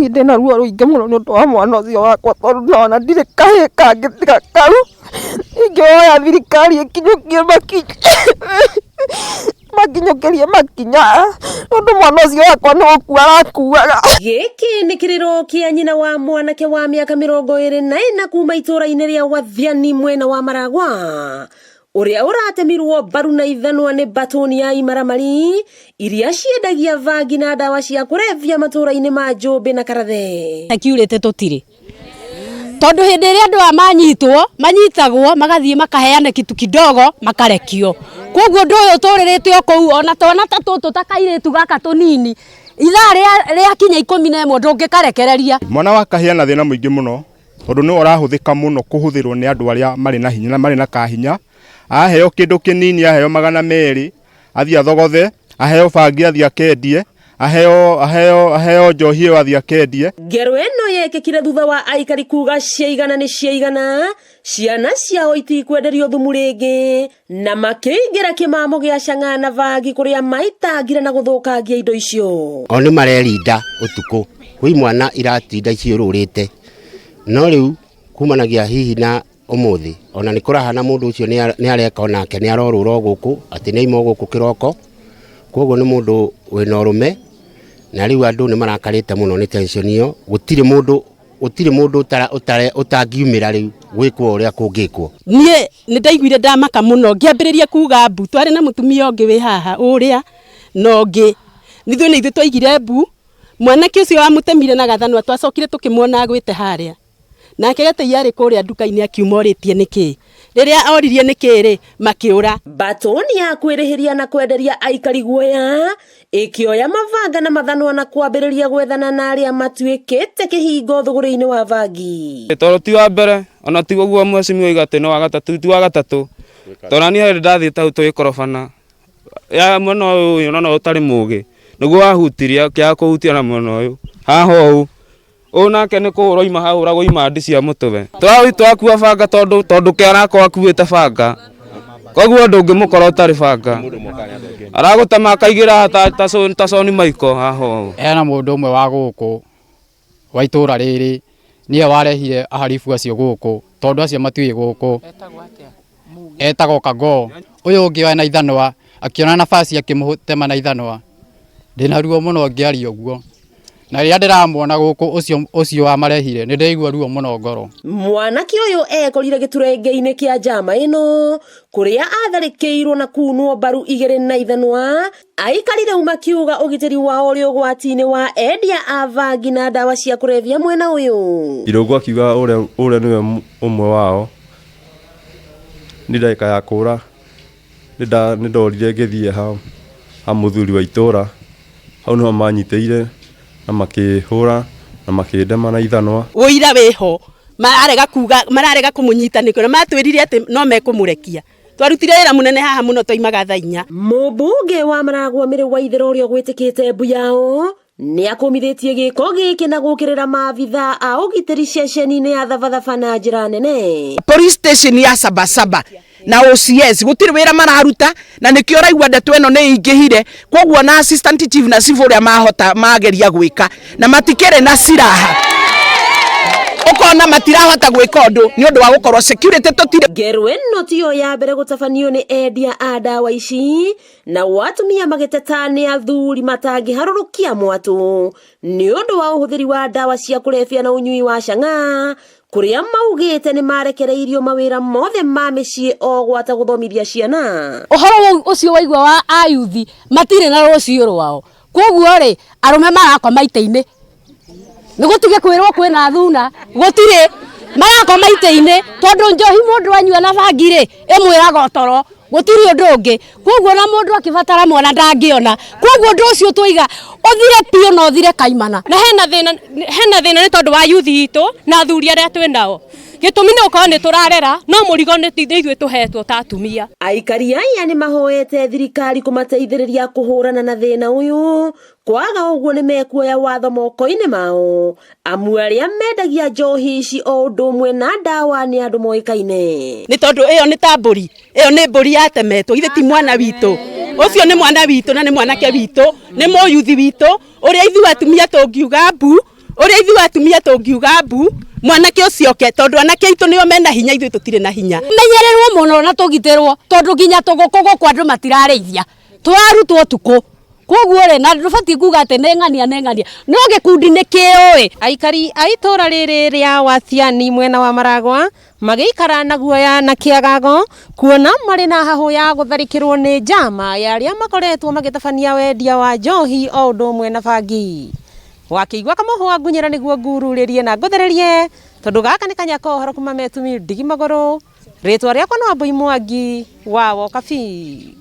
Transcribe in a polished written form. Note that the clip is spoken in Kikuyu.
Niĩ ndĩna ruo rũingĩ mũno nĩ ũndũ wa mwana ũcio wakwa tondũ ndona ndirĩ kahĩĩ kangĩ tiga kau. Ingĩhoya thirikari ĩkinyũkie makinya makinyũkĩrie makinya tondũ mwana ũcio wakwa nĩ gũkua arakuaga. Gĩkĩ nĩ kĩrĩro kĩa nyina wa mwanake wa mĩaka 24 kuma itũũra-inĩ rĩa Wathiani mwena wa Maragwa ũrĩa ũratemirwo mbaru na ithanwa nĩ mbatũni ya imaramari iria ciendagia bangi na ndawa cia kũrebia matũũra-inĩ ma Njũmbĩ na Karathe. Security tũtirĩ tondũ hĩndĩ ĩrĩa andũ aya manyitwo manyitagwo magathiĩ makaheana kitu kidogo makarekio. Koguo ũndũ ũyũ ũtũrĩrĩte o kũu ona twana ta tũtũ ta kairĩtu gaka tũnini ithaa rĩakinya 11 ndũngĩkarekereria. Mwana wa kahĩĩ ena thĩna mũingĩ mũno tondũ nĩwe ũrahũthĩka mũno kũhũthĩrwo nĩ andũ arĩa marĩ na hinya na marĩ na kahinya. Aheo kĩndũ kĩnini aheo 200 athiĩ athogothe, aheo bangi athiĩ akendie, aheo aheo aheo njohi ĩyo athiĩ akendie. Ngero ĩno yekĩkire thutha wa aikari kuga ciaigana nĩ ciaigana, ciana ciao itikwenderio thumu rĩngĩ, na makĩingĩra kĩmamo gĩa cang'a na bangi kũrĩa maitangire na gũthũkangia indo icio. O nĩ marerinda ũtukũ kwĩ imwana iratinda ciũrũrĩte, no rĩu kumanagia hihi na ũmũthĩ ona nĩ kũrahana mũndũ ũcio nĩ areka onake nĩ arorũra o gũkũ atĩ nĩ aima o gũkũ kĩroko, koguo nĩ mũndũ wĩna ũrũme na rĩu andũ nĩ marakarĩte mũno nĩ tension ĩyo, gũtirĩ mũndũ gũtirĩ mũndũ ũtangiumĩra rĩu gwĩkwo ũrĩa kũngĩkwo. Niĩ nĩ ndaiguire ndamaka mũno ngĩambĩrĩria kuga mbu, twarĩ na mũtumia ũngĩ wĩ haha ũrĩa na ũngĩ, ithuĩ nĩ ithuĩ twaigire mbu, mwanake ũcio wamũtemire na gathanwa twacokire tũkĩmuona agwĩte harĩa. Nake Gatei arĩ kũrĩa nduka-inĩ akiuma orĩtie nĩkĩ. Rĩrĩa oririe nĩkĩ rĩ, makĩũra. Mbatũni ya kwĩrĩhĩria na kwenderia aikari guoya ĩkĩoya mabanga na mathanwa na kwambĩrĩria gwethana na arĩa matuĩkĩte kĩhingo thũgũrĩ-inĩ wa bangi. Tondũ ti wa mbere ona ti ũguo mheshimiwa oiga atĩ no wa gatatũ, ti wa gatatũ. Tondũ na niĩ hĩndĩ ndathiĩte hau tũgĩkorobana ya mwena ũyũ ũyũ no ũtarĩ mũgĩ nĩguo wahutirie akĩaga kũhutia na mwena ũyũ haha ũũ ũyũ nake nĩ kũhũrwo ima hahũragwo imandi cia mũtwe. Twakua banga tondũ tondũ ke arakorwo akuĩte banga koguo ndũngĩmũkora ũtarĩ banga aragũtema akaigĩra ta Soni Michael haha ũũ. Hena mũndũ ũmwe wa gũkũ wa itũra rĩrĩ nĩwe warehire aharibu acio gũkũ tondũ acio matiũĩ gũkũ. Etagwo Kagoo. Ũyũ ũngĩ wena ithanwa akĩona nafasi akĩmũtema na ithanwa. Ndĩna ruo mũno ngĩaria ũguo. Na rĩrĩa ndĩramuona gũkũ ũcio ũcio wamarehire nĩ ndĩraigua ruo mũno ngoro. Mwanake ũyũ ekorire gĩturenge-inĩ kĩa njama ĩno kũrĩa atharĩkĩirwo na kunwo mbaru igĩrĩ na ithanwa. Aikari rĩu makiuga ũgitĩri wao ũrĩ ũgwati-inĩ wa endia a bangi na ndawa cia kũrebia mwena ũyũ. Irũngũ akiuga ũrĩa ũrĩa nĩwe ũmwe wao nĩ ndagĩka ya kũra nĩ ndorire ngĩthiĩ ha mũthuri wa itũra hau nĩho manyitĩire na makĩhũra na makĩndema na ithanwa. Ũira wĩho mararega kuga mararega kũmũnyita nĩkĩo na matwĩrire atĩ no mekũmũrekia. Twarutire wĩra mũnene haha mũno twaimaga thaa 4. Mũmbunge wa Maragwa Mĩrĩ Waithera ũrĩa ũgwĩtĩkĩte mbu yao nĩ akũmithĩtie gĩko gĩkĩ na gũkĩrĩra maabitha a ũgitĩri ceceni-inĩ ya Thabathaba na njĩra nene. Police station ya Sabasaba na OCS gũtirĩ wĩra mararuta na nĩkĩo ũraigua ndeto ĩno nĩ ĩingĩhire, koguo na assistant chief na chief ũrĩa mahota mageria gwĩka na matikĩrĩ na silaha, ũkona matirahota gwĩka ũndũ nĩ ũndũ wa gũkorwo security tũtirĩ. Ngero ĩno tiyo ya mbere gũtabanio nĩ endia a ndawa ici na atumia magĩteta nĩ athuri matangĩharũrũkia mwatũ nĩ ũndũ wa ũhũthĩri wa ndawa cia kũrebia na ũnyui wa cang'a kũrĩa maugĩte nĩ marekereirio mawĩra mothe ma mĩciĩ o gwata gũthomithia ciana. Ũhoro ũcio waigua wa ayuthi matirĩ na rũciũ rwao, koguo rĩ arũme marakoma itĩ-inĩ nĩ gũtige kwĩrwo kwĩna thuna, gũtirĩ marakoma itĩ-inĩ tondũ njohi mũndũ anyua na bangi rĩ ĩmwĩraga ũtoro, gũtirĩ ũndũ ũngĩ, koguo na mũndũ akĩbatara mwana ndangĩona, koguo ũndũ ũcio twaiga ũthire biũ na ũthire kaimana. Na hena thĩna nĩ tondũ wa yuthi itũ na athuri arĩa twĩ nao, gĩtũmi nĩ gũkorwo nĩ tũrarera no mũrigo nĩ ithuĩ tũhetwo ta atumia. Aikari aya nĩ mahoete thirikari kũmateithĩrĩria kũhũrana na thĩna ũyũ, kwaga ũguo nĩ mekuoya watho moko-inĩ mao amu arĩa mendagia njohi ici o ũndũ ũmwe na ndawa nĩ andũ moĩkaine. Nĩ tondũ ĩyo nĩ ta mbũri, ĩyo nĩ mbũri yatemetwo, ithe ti mwana witũ, ũcio nĩ mwana witũ na nĩ mwanake witũ, nĩ mũyuthi witũ, ũrĩa ithuĩ atumia tũngiuga mbu, ũrĩa Atumia tũngiuga mbu mwanake ũcio oke, tondũ anake aitũ nĩo mena hinya, ithuĩ tũtirĩ na hinya. Menyererwo mũno na tũgitĩrwo, tondũ nginya tũgũkũ gũkũ andũ matirarĩithia, tũrarutwo ũtukũ. Koguo rĩ, na ndũbatiĩ kuga atĩ nĩ ng'ania nĩ ng'ania, no gĩkundi nĩ kĩũĩ. Aikari a itũra rĩrĩ rĩa Wathiani mwena wa Maragwa magĩikara na guoya na kĩagago kuona marĩ na hahũ ya gũtharĩkĩrwo nĩ njama ya arĩa makoretwo magĩtabania wendia wa njohi o ũndũ ũmwe na bangi. Wakĩigua kamũhwa ngunyĩra nĩguo ngururĩrie na ngũthererie, tondũ gaka nĩ kanya ka ũhoro kuma Metumi ndigi magũrũ. Rĩtwa rĩakwa no Wambui Mwangi wa Wokabi.